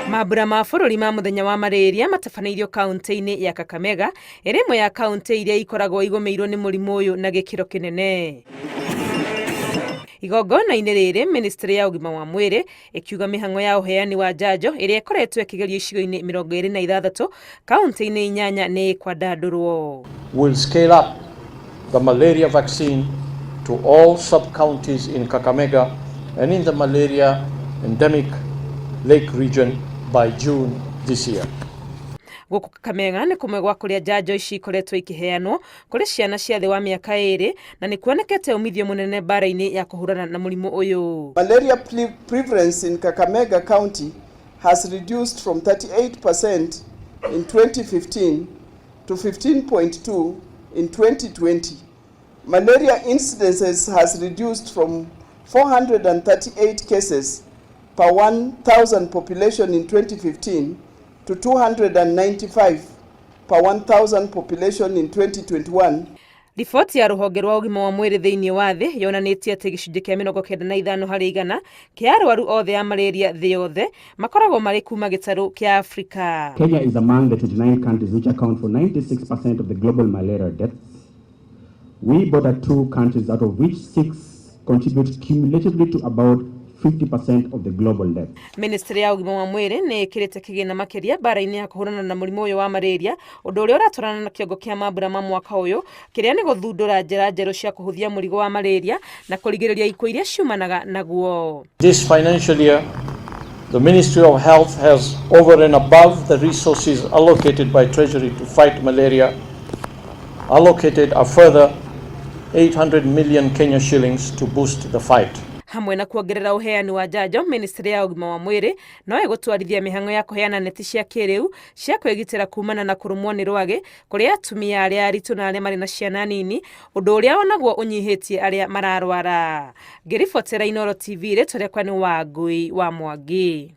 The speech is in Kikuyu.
Mambura ma bũrũri ma mũthenya wa malaria matabanĩirio kaunti-inĩ ya Kakamega, ĩrĩ ĩmwe ya kaunti iria ikoragwo igũmĩirwo nĩ mũrimũ ũyũ na gĩkĩro kĩnene. Igongona-inĩ rĩrĩ, ministry ya ũgima wa mwĩrĩ ĩkiuga mĩhang'o ya ũheani wa njanjo ĩrĩa ĩkoretwo ĩkĩgerio icigo-inĩ 26 kaunti-inĩ inyanya nĩ ĩkwandandũrwo. Will scale up the malaria vaccine to all sub-counties in Kakamega and in the malaria endemic lake region by June this year. Gũkũ Kakamega nĩ kũmwe gwa kũrĩa njanjo ici ikoretwo ikĩheanwo kũrĩ ciana cia thĩ wa mĩaka 2 na nĩ kuonekete umithio mũnene mbara-inĩ ya kũhũrana na mũrimũ ũyũ. Malaria prevalence in Kakamega County has reduced from 38% in 2015 to 15.2 in 2020. Malaria incidences has reduced from 438 cases per 1,000 population in 2015 to 295 per 1,000 population in 2021. Riboti ya rũhonge rwa ũgima wa mwĩrĩ thĩinĩ wa thĩ yonanĩtie atĩ gĩcunjĩ kĩa 95% kĩa arwaru othe a malaria thĩ yothe makoragwo marĩ kuma gĩtarũ kĩa Afrika. Kenya is among the 29 countries which account for 96% of the global malaria deaths. We border 2 countries, out of which 6 contribute cumulatively to about 50% of the global deaths. Ministry ya ũgima wa mwĩrĩ nĩ ĩkĩrĩte kĩgĩna makĩria mbara-inĩ ya kũhũrana na mũrimũ ũyũ wa malaria, ũndũ ũrĩa ũratwarana na kĩongo kĩa mambura ma mwaka ũyũ kĩrĩa nĩ gũthundũra njĩra njerũ cia kũhũthia mũrigo wa malaria na kũrigĩrĩria ikuũ iria ciumanaga naguo. This financial year, the Ministry of Health has, over and above the resources allocated by Treasury to fight malaria, allocated a further 800 million Kenya shillings to boost the fight. Hamwe na kuongerera ũheani wa njanjo, ministry ya ũgima wa mwĩrĩ no ĩgũtwarithia mĩhang'o ya kũheana neti cia kĩrĩu cia kwĩgitĩra kumana na kũrũmwo nĩ rwagĩ kũrĩ atumia arĩa aritũ na arĩa marĩ na ciana nini, ũndũ ũrĩa onaguo ũnyihĩtie arĩa mararwara. Ngĩribotera Inooro TV, rĩtwa rĩakwa nĩ Wangui wa Mwangi.